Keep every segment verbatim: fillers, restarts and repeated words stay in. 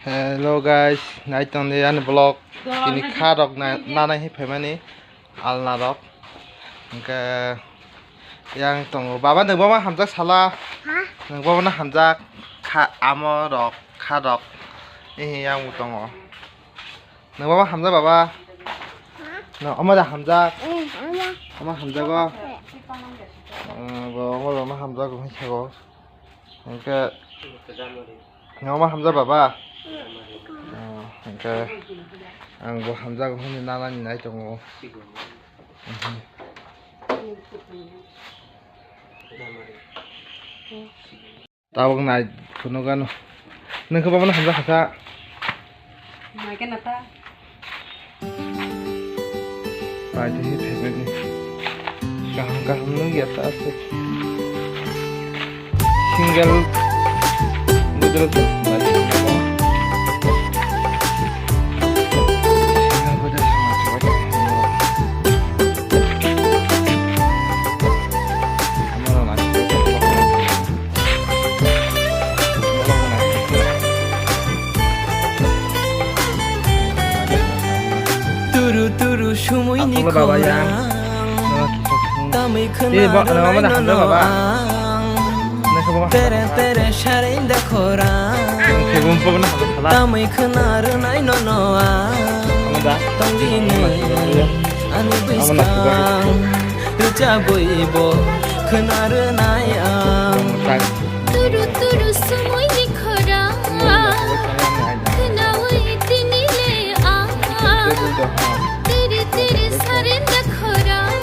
Hello guys, nai tongdi ani vlog. Tini kha rok na-, nanai hi phaimani alna rok. Hwnkhe yang tongo. Baba, nwng baba hamjak sala? Ha? Nwng baba na hamjak kha, amo rok, kha rok. Ihi yang bo tongo. Nwng baba hamjak baba? Ha? No, omo da hamjak? Eh, omo. Omo hamjago? Eh. Eh, bo omo rok no hamjago hinwi sago. Hwnkhe, nwng omo hamjak baba? Eh. Oh, hwnkhe, ang bo hamjago hinwi nanani nai tongo. Mhm. Tabuk nai phunukgano. Nwng khe bono hamjak kha sa. Nai khe nata. Pai twi phaimani. Kaham kaham nung ya ta aswk. Single. Gudro. Turu turu sumui ni khorang. Tamui khna rwnai nono ang. Tere tere sarenda khorang. Tamui khna rwnai nono ang. Tongdi nung ani bwskang. Rwchabwi bo khna rwnai ang. Turu turu sumui ni khorang khnaui tini le ang. Tiri tiri sarenda khorang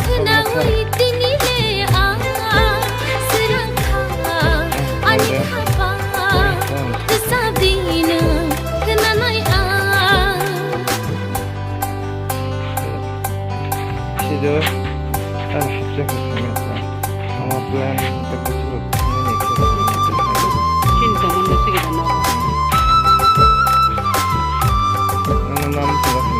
khnaui tini le ang. Srang kha ani khapang twsa bini khnanai ang. Sido, ah, hapjak ni kami apa? Ama plan kita kusur ini nih. Sini kamu nasi kita mau. Nama nama sudah.